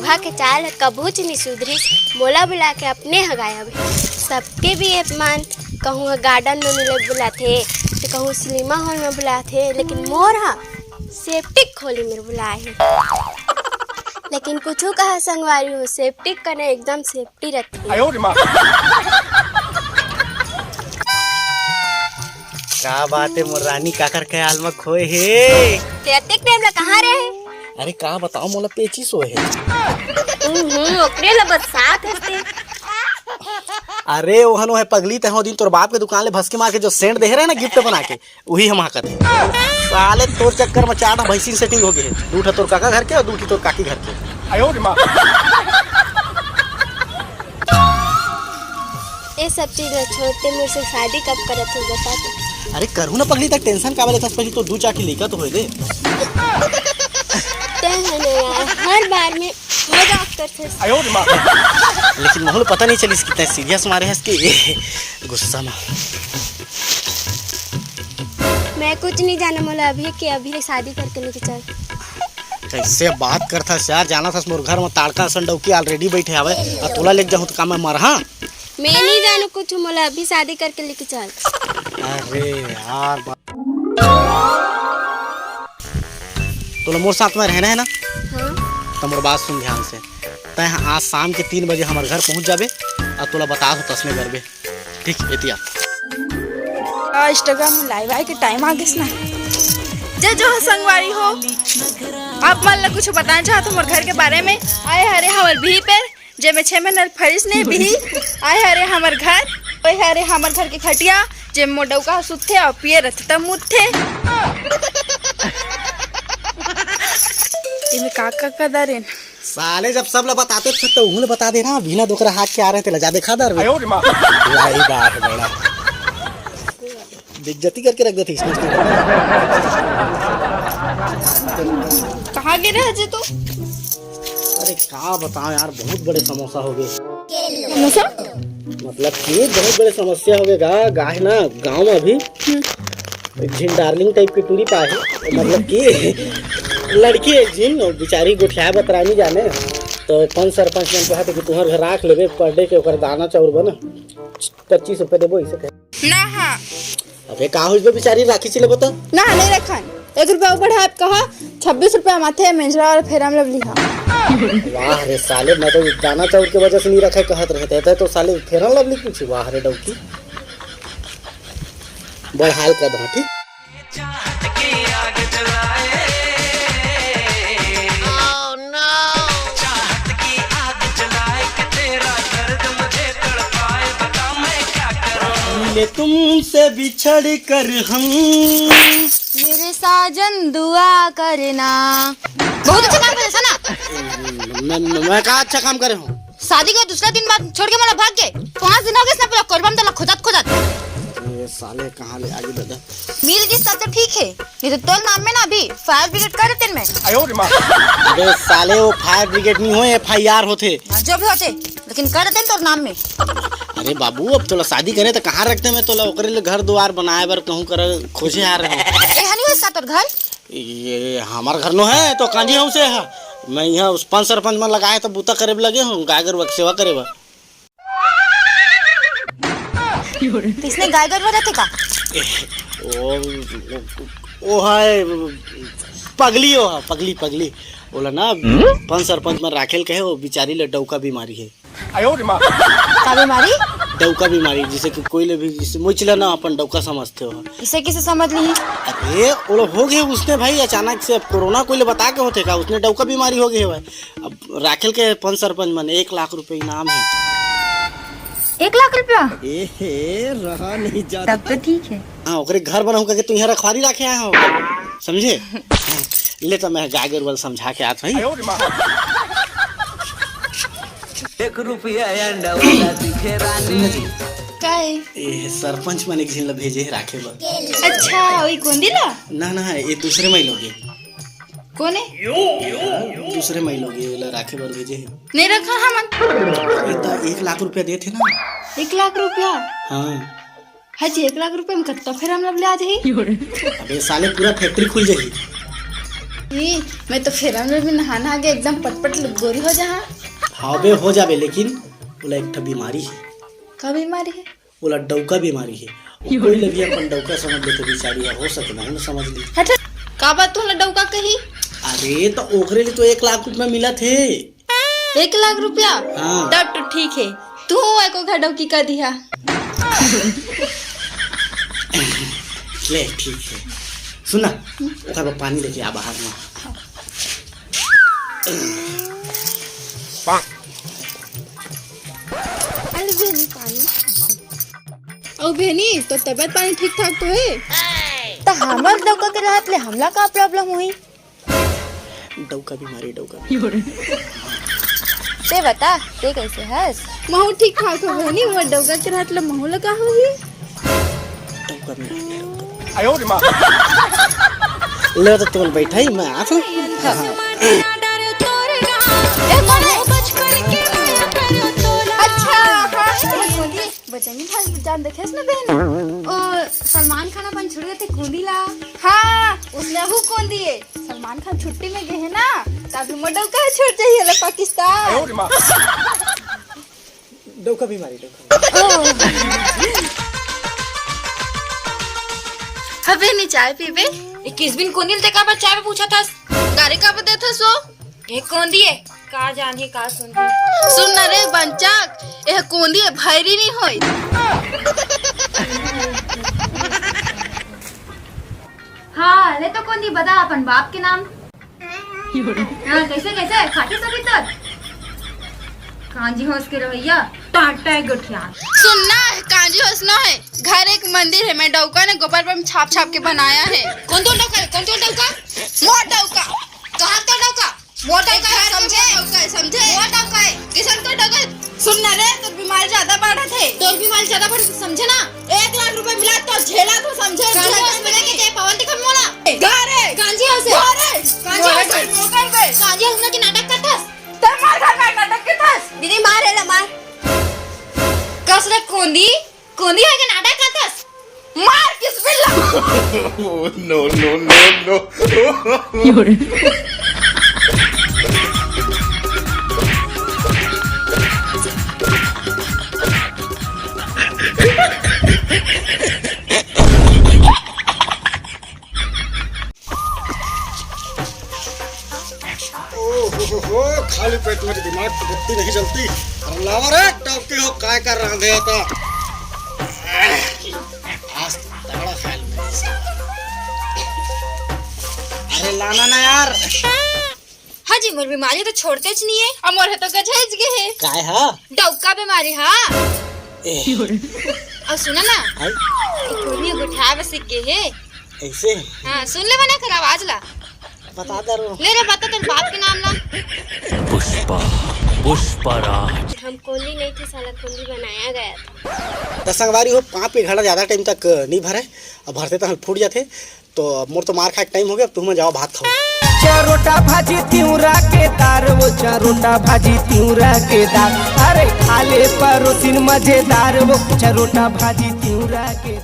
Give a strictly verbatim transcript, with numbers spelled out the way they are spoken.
उहा के चाल ह कभूच नी सुधरिस, मोला बुला के अपने ह गायब हे। सबके भी अपमान, कहूँ ह गार्डन में मिले बुलाथे, तो कहूँ सिनेमा हॉल में बुलाथे, लेकिन मोर ह सेप्टिक खोली में बुलाए हे। लेकिन कुछू कहा संगवारी हो, सेप्टिक कने एकदम सेप्टी रथे। का बात हे मोर रानी, काकर ख्याल में खोए हे? ते अतेक टाइम ला कहाँ रहे? अरे का बताओ, मोला पेचिस होए हे। हम्म, ओकरे ला बरसात हंसते। अरे ओहन ओहे पगली, ते हो दिन तोर बाप के दुकान ले भसके मार के जो सेंट देहे रहे ना गिफ्ट बना के, उही हम हाकत हे। साले तोर चक्कर में चार ठा भैंसी सेटिंग हो गए हे, दू ठा तोर काका घर के और दू ठी तोर काकी घर के। ए सब चीज ला छोड़ते मोर से शादी कब करत हो बता तो। अरे करू ना पगली, तक टेंशन काबर लेथस, पहले तो दू चार ठी लइका तो होए दे। ते है ना यार, हर बार में मजाक करथस। लेकिन मोहन पता नहीं चलिस कितना सीरियस मारे हस कि गुस्सा में। मैं कुछ नहीं जाना मोला अभी के अभी शादी करके लेके चल। कैसे बात करथस यार, जाना थस मोर घर में ताड़का असन डौकी already बैठे हवे, और तोला लेके जाहूं तो का मैं मरहा? मैं नहीं जानू कुछ, मोला अभी शादी करके लेके चल। अरे यार बा-, तोला मोर साथ में रहना है ना? हाँ। तो मोर बात सुन ध्यान से। तैं आज शाम के तीन बजे हमर घर पहुंच जाबे, और तोला बता दो तसने करबे। ठीक, एतिया। आ, Instagram में live आए के time आ गिस ना। जय जोहार संगवारी हो, आप मन ला कुछ बताना चाहत हो हमर घर के बारे में। आए हरे हमर बिही पे, जे में छह महीना फरिस नहीं बिही। आए हरे हमर घर, ओए हरे हमर घर के खटिया, जे मोर डौका सुतथे और पिए रहथे तब मुतथे। एमे का का कदर हे? साले जब सब ला बताते थे तो उन्हें बता देना, बिना दोकरा हाथ के आ रहे थे, ला जा देखा दर बे। लाई बात बड़ा। बेइज्जती करके रख देते इसने। कहाँ गिरे हजे तू? अरे का बताओ यार, बहुत बड़े समस्या हो गए। समस्या? मतलब कि बहुत बड़े समस्या हो गए गा, गाय ना गाँव में अभी एक झिन डार्लिंग टाइप के टूरी पाए हे, मतलब कि लड़की एक झिन, बेचारी गोठिया बतरा नहीं जाने, तो पंच सरपंच मन कहते कि तुम्हारे घर राख लेबे, पर डे के ओकर दाना चाउर बना, पच्चीस रुपये देबो, इसे कहे। ना, हाँ। अबे का होइस बे बेचारी, राखी चिले बता। ना, नहीं रखन। एक रुपया ऊपर है आपका, हाँ? छब्बीस रुपया माथे मेंजरा और फेरम लवली, हाँ। वाह रे साले, मैं तो दाना चाउर के वजह से नहीं रखे कहत रहते, तो साले फेरम लवली पूछी, वाह रे डौकी। बढ़ाल कर दो, ठीक? चाहत की आग जलाए। चाहत की आग जलाए कि तेरा दर्द मुझे तड़पाए, बता मैं क्या करूं। मिले तुमसे बिछड़ कर हम। मेरे साजन दुआ करना। बहुत अच्छा काम करे, सुना। मैं, मैं, मैं का अच्छा काम करे हूँ? शादी के दूसरा दिन बाद छोड़ के मोला भाग गए। पाँच दिन हो गए ना, पूरा कोरबा में तला खोदत खोदत। ये साले कहाँ ले आगे दादा? मिल गिस तब तो ठीक है, नहीं तो तोर नाम में ना अभी fire brigade कर देते मैं। अबे साले, वो fire brigade नहीं हो, F I R होते। हाँ, जो भी होते, लेकिन कर देते तोर नाम में। अरे बाबू, अब तोला शादी करे तो कहाँ रखते मैं तोला, ओकरे लिए घर द्वार बनाए बर कहूँ कर खोजे आ रहे हो। ए, हनी हो सा तोर घर? ये हमार घर नो है तो कांजी हमसे है। मैं यहाँ उस पंच सरपंच मन लगाए तो बूता करे बर लगे हूँ, गाय गरुआ के सेवा करे बर। किसने गाय गरुआ रखे का? ओ, ओ, ओ है पगली, ओ है पगली, पगली। ओला ना पंच सरपंच मन राखेल कहे, वो बिचारी ले डौका बीमारी है। का बीमारी? डौका बीमारी, जैसे कि कोई ले भी, जैसे मोइच ला ना अपन डौका समझते हो। इसे किसे समझ ली? अरे, वो लोग हो गए उसने भाई, अचानक से अब कोरोना कोई ले बता के होते का, उसने डौका बीमारी हो गई है भाई। अब राखेल के पंच सरपंच मन एक लाख रुपए इनाम है। एक लाख रुपया? ए हे, रहा नहीं जाता। तब तो ठीक है। हाँ, ओकरे घर बनाऊ करके तू यहाँ रखवारी राखे आए हो, समझे? हाँ, ले तो मैं गाय गरुआ समझा के आत भाई। एक रुपया अंडा वाला दिखे रानी। का है? ए, सरपंच मन एक झिन ला भेजे हे राखे बर। अच्छा, वही गोंदी ला? ना, ना, ये दूसरे माई लोग हे। कौन है? दूसरे माई लोग हे, ओला राखे बर भेजे हे। नहीं रखा हमन। ये तो एक लाख रुपया देथे ना। एक लाख रुपया? हाँ। हाँ जी, एक लाख रुपया में कत्ता फेरम लवली आ जाही? अबे साले, पूरा factory खुल जाही। ई, मैं तो फेरन में भी नहा नहा के एकदम पटपट गोरी हो जाहा। हाँ बे, हो जाबे, लेकिन ओला एक ठा बीमारी हे। का बीमारी हे? ओला डौका बीमारी हे। कोई ल भी अपन डौका समझ लेथे बिचारी ह, हो सके महूं ल समझ ली। हट, का बात तोला डौका कही? अरे, तो ओकरे लिए तो एक लाख रुपया मिलत हे। एक लाख रुपया? हाँ। तब तो ठीक हे, तू एको घर डौकी कर दिहा। ले, ठीक हे। सुन ना, ओकर बर पानी लेके आ बाहर में। अरे बहनी, पानी। अउ बहनी, तो तबियत पानी ठीक ठाक तो हे? त हमर डौका के रहत ले हमला का problem होही? डौका बीमारी, डौका बीमारी। ते बता, ते कैसे हस? महूं ठीक ठाक हो बहनी, मोर डौका के रहत ले महूं ला का होही? डौका बीमारी, डौका। ले तो तुम बैठा ही, मैं आ तो। ए, कौन है? अच्छा, हाँ, बचनी भाई जान देखेस ना बहन, ओ सलमान खान अपन छुड़ गए थे कोंदी ला। हाँ, उसने हु कोंदी हे। सलमान खान छुट्टी में गए हे ना, तभी मोर डौका छूट जाही ला पाकिस्तान। डौका बीमारी, डौका। हबे नी चाय पीबे? इक्कीस दिन कोंदी ल ते काबर चाय में पूछत हस? गारी काबर देत हस वो? ए कोंदी हे, का जानही, का सुनही। सुन ना रे बंचक, एह कोंदी हे, भैरी नी होय। हाँ, ले तो कोंदी बता अपन बाप के नाम। हाँ, कैसे, कैसे? खाटी सकी तर? कांजी होस के रवैया, टाटा है गोठिया। सुन ना, कांजी होस नो हे, घर एक मंदिर हे, मैं डौका ने गोबर पर छाप छाप के बनाया हे। कौन तो डौका हे? कौन तो डौका? मोर डौका। कहाँ तो डौका? मोर डौका हे, समझे? डौका हे, समझे? मोर डौका हे। किसन तो डौका हे। सुन ना रे, तोर बीमारी ज्यादा बढ़त हे। तोर बीमारी ज्यादा बढ़त हे, समझे ना? एक लाख रुपया मिला तो झेला तो, समझे? कांजी होस मिला के ते पवन दिखा मोला। गा रे। कांजी होस। गा रे। कांजी होस। मोर डौका हे। कांजी होस ना के नाटक करथस। ते मार खा का नाटक करथस। दीदी मार हे ला मार। कस रे कोंदी। कोंदी होय के नाटक करथस? मार किस बिल्ला। Oh, no, no, no, no। ओ हो हो हो, खाली पेट में दिमाग की बत्ती नहीं जलती। अरे लावा रे, डौकी हो, काय कर रहा था? आज तो तगड़ा ख्याल में। अरे लाना ना यार। हाँ जी, मोर बीमारी तो छोड़तेच नहीं हे। अउ मोर हे तो गझेच गे हे। काय हा? डौका बीमारी हा। ए। अउ सुना ना, हाय। एक कोनी गोठिया बस गे हे। ऐसे? हाँ, सुन ले बना कर आवाज ला। बता दे रो। ले रे, बता तेरे बाप के नाम ला। पुष्पा, पुष्पा राज। हम कोंदी नहीं थे, साला कोंदी बनाया गया था। त संगवारी हो, पाँप के घड़ा ज्यादा टाइम तक नहीं भरे, अब भरते तो हम फूट जाते। तो अब मोर तो मार खाए के टाइम हो गया, अब तुम जाओ भात खाओ। चरोटा भाजी तिउरा के दार, वो चरोटा भाजी तिउरा के दार, अरे खाले परोसिन मजेदार, वो चरोटा भाजी तिउरा के